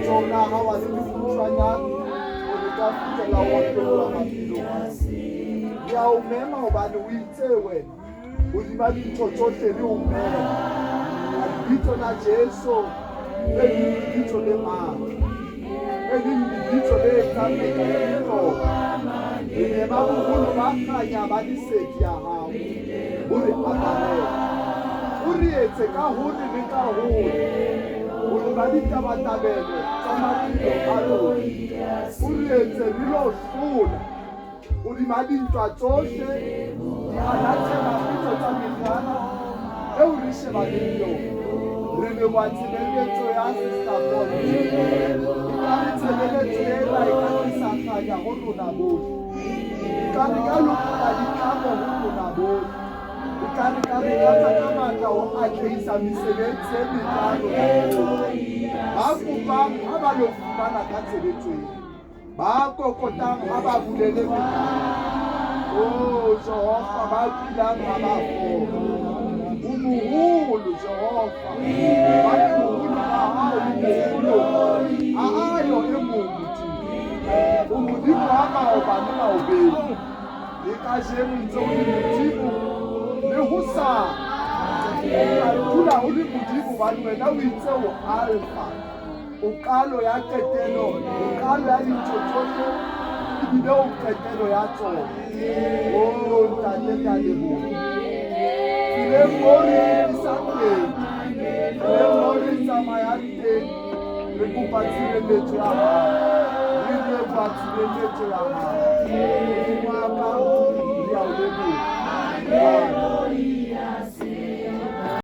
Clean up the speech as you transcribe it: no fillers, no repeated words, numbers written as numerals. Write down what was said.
Letsoho la hao ha le lekgutshwanyane hore ka fihlela ho otloloha maphelong a rona. Re a o mema hobane o itse wena hodima dintho tsohle re o mema. Ka lebitso la Jesu le leng lebitso le matla, le leng lebitso le etsang mehlolo. Re mema boholo ba kganya ba lesedi ya hao bo re aparele. O re etse ka hole le ka hole hore ba ditabatabelo tsa maphelo a rona. O re etse re lo hlola hodima dintwa tsohle, dianathema-pitso tsa meriana eo re shebaneng le yona. Re leboha tshebeletso ya Sister Bond. Ekare tshebeletso ena e ka tlisa kganya ho rona bohle. Ekare ka lokolla ditlamo ho rona bohle. Ekare ka re tlatsa ka matla ho atlehisa mesebetsi e metle ya rona bohle. Ba kopang ha ba lo fumana ka tshebetso ena. Ba kokotang ha ba bulele menyako. Oh Jehova, ba kulang ha ba fole. O moholo Jehova, hobane boholo ba hao bo boholo. Ha a yo e mong Modimo. O Modimo wa maobane maobeng. Le kajeno ntse o le Modimo le hosane. O tla dula o le Modimo hobane wena o itse o Alfa. O qalo ya qetelo, o qalo ya dintho tsohle, ebile o qetelo ya tsona. Oh, Ntate, re a leboha. Tseleng mo re isang teng, tseleng mo re tsamayang teng, re kopa tshireletso ya hao. Re leboha tshireletso ya hao. Modimo wa ka, re a o leboha. Amen.